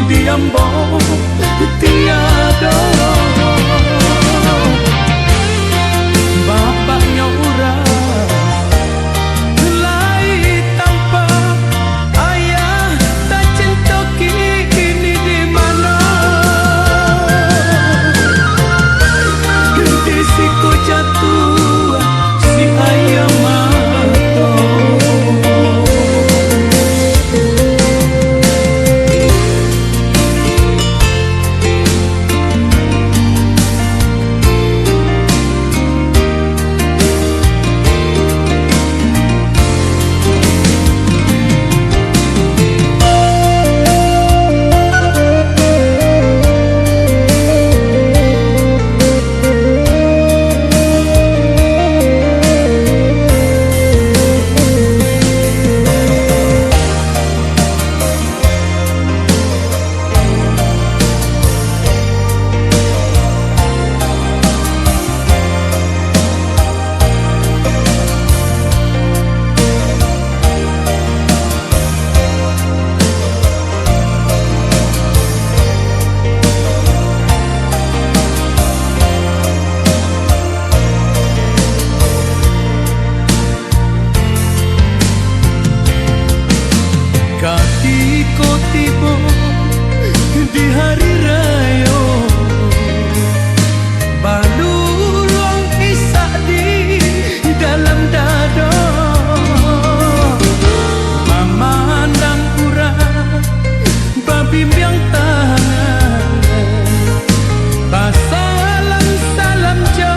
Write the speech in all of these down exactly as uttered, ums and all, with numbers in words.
Di ambo tiado. Bapaknyo urang lai tampan, ayah tacinto kini di mano? Di siko jatuah si aia mato. Katiko tibo di hari rayo, baluluang isak di dalam dado, mamandang urang babimbiang tangan, basalam-salam jo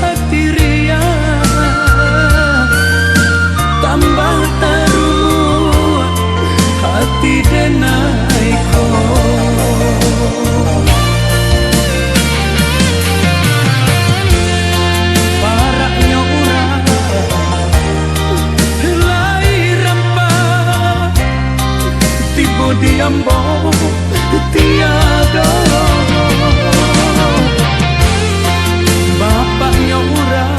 hati riang, tambah tarumuah hati denai ko. Paraknyo urang lai rampa, tibo di ambo tiado. Bapaknyo urang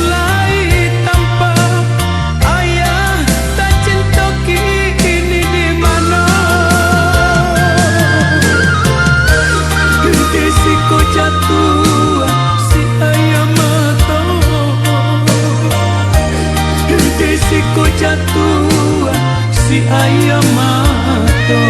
lai tampan, ayah tacinto kini di mano? Di siko jatuah si aia mato. Di siko jatuah si aia mato.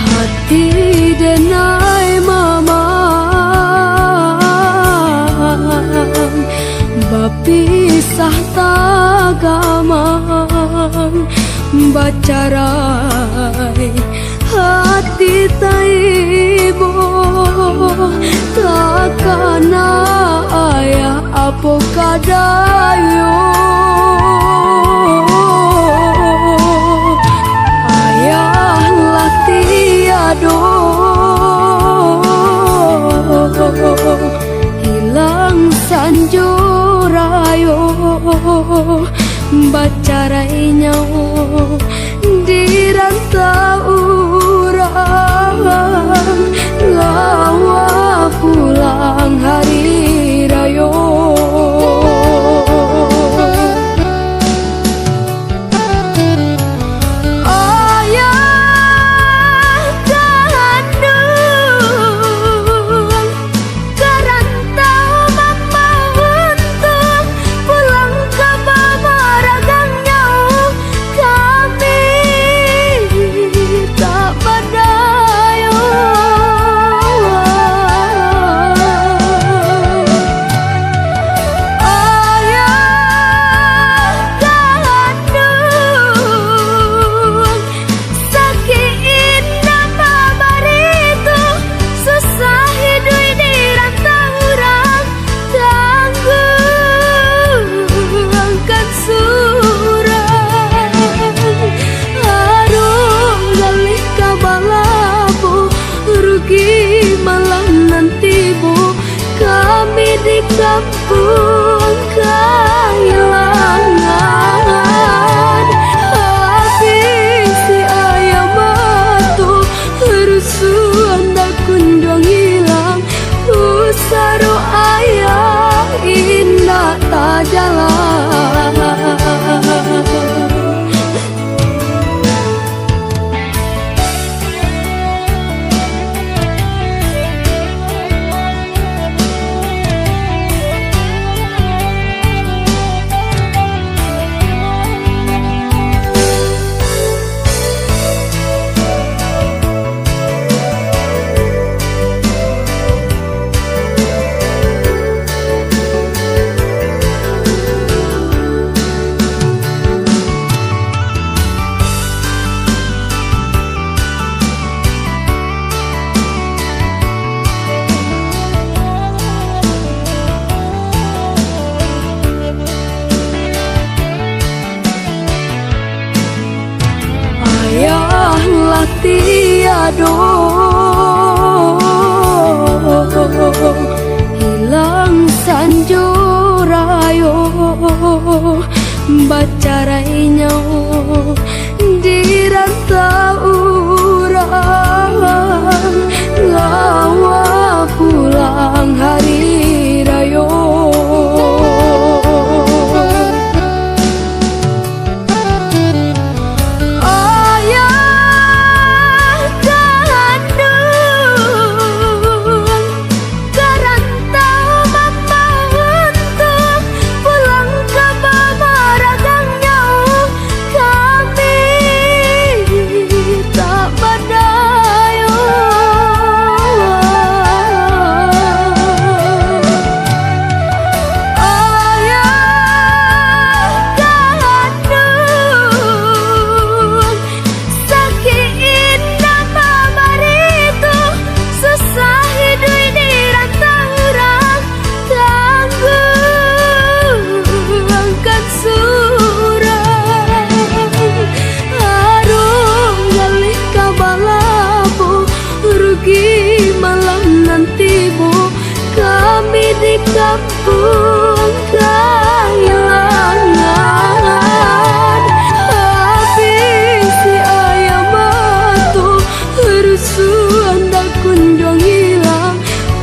Hati denai mamang bapisah tagamang, bacarai hati taibo, takana ayah apo kadayo. Ayah lah tiado, hilang sanjo rayo, bacarai nyawo di rantau urang, lawa pulang hari rayo. Ayah kanduang ka rantau mambauntuang, pulang ka bamaragang nyawo, ka Pun kahilangan, habis si ayah mato, rusuah ndak kunjuang hilang, usah doh ayah indak tajalan. Ayah lah tiado, hilang sanjo rayo, bacarai nyo di rantau urang, lawa pulang hari rayo. Ayah kanduang, ka rantau mamauntu, pulang ka bamaragang nyo, kami tak badayo. Ayah kanduang, sakik indak mamaritu, susah iduik di rantau urang, tangguangkan surang. Arung galeh ka balabuah, rugi malam nan tibo, kami di kampuang kahilangan. Habis si ayah mato, rusuah ndak kunjuang hilang,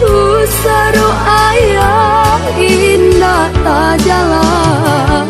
usah doh ayah indak tajalan.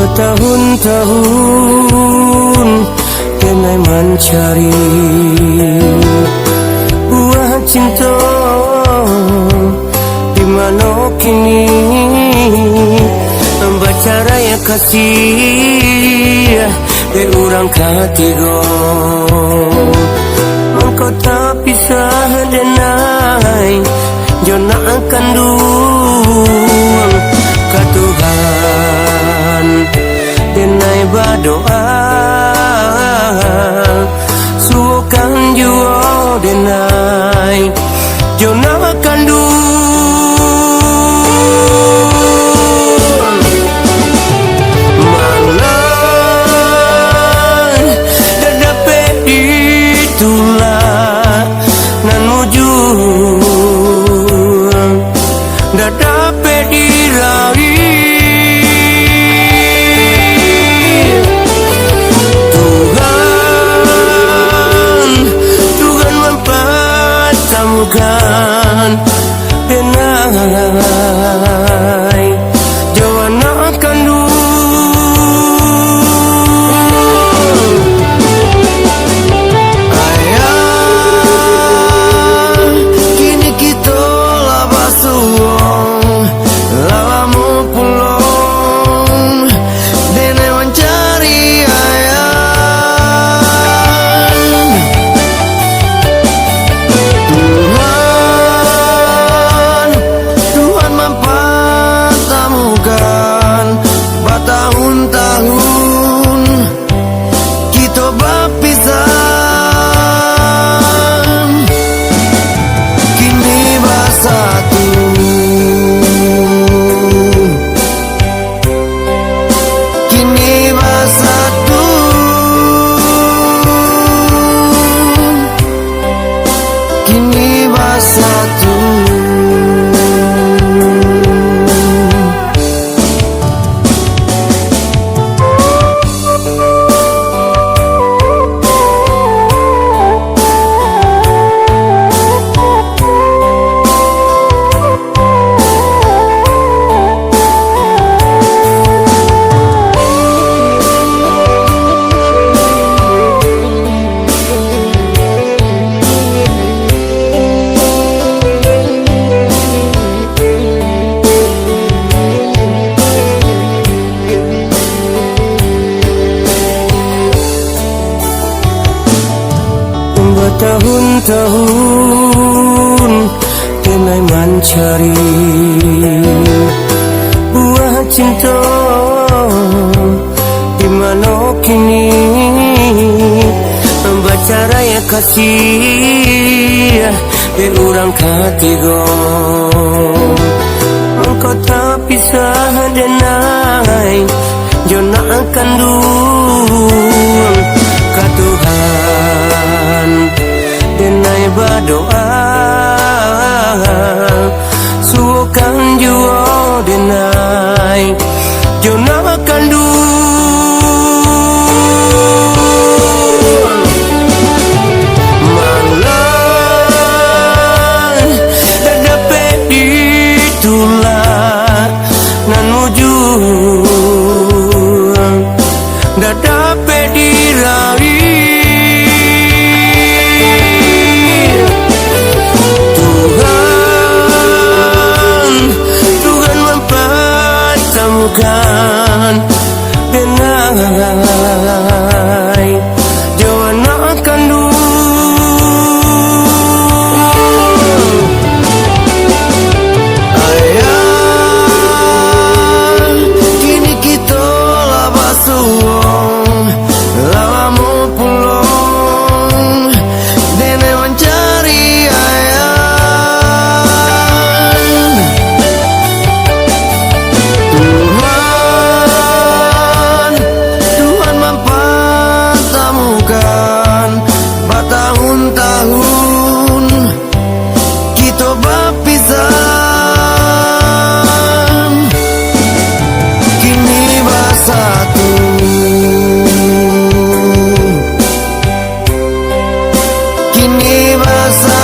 Batahun-tahun denai mancari buah cinto di mano kini, bacarai kasih dek urang katigo. Mangko tapisah denai jo nak kanduang. Ka Tuhan denai badoa, suokan juo denai jo nak kanduang. Malah dak dapek ditulak nan mujua, dak dapek diraih. Tuhan, Tuhan mampatamukan Denai jo anak kanduang. Ayah, kini kito lah basuo, lah lamo pulo denai mancari ayah. Tuhan, Tuhan mampatamukan, batahun-tahun kito bapisah, kini basatu. Kini basatu, kini basatu. Batahun-tahun denai mancari buah cinto, di mano kini bacarai kasih dek urang katigo. Mangko tapisah denai jo nak kanduang. Ka Tuhan denai badoa, suokan juo denai jo nak kanduang. Malang dak dapek ditulak, nan mujua dak dapek diraih. Tuhan, Tuhan mampatamukan denai jo anak kanduang. Ayah, kini kito lah basuo, lah lamo pulo denai mancari ayah. Tuhan, Tuhan mampatamukan, batahun-tahun kito bapisah, kini basatu. Kini basatu.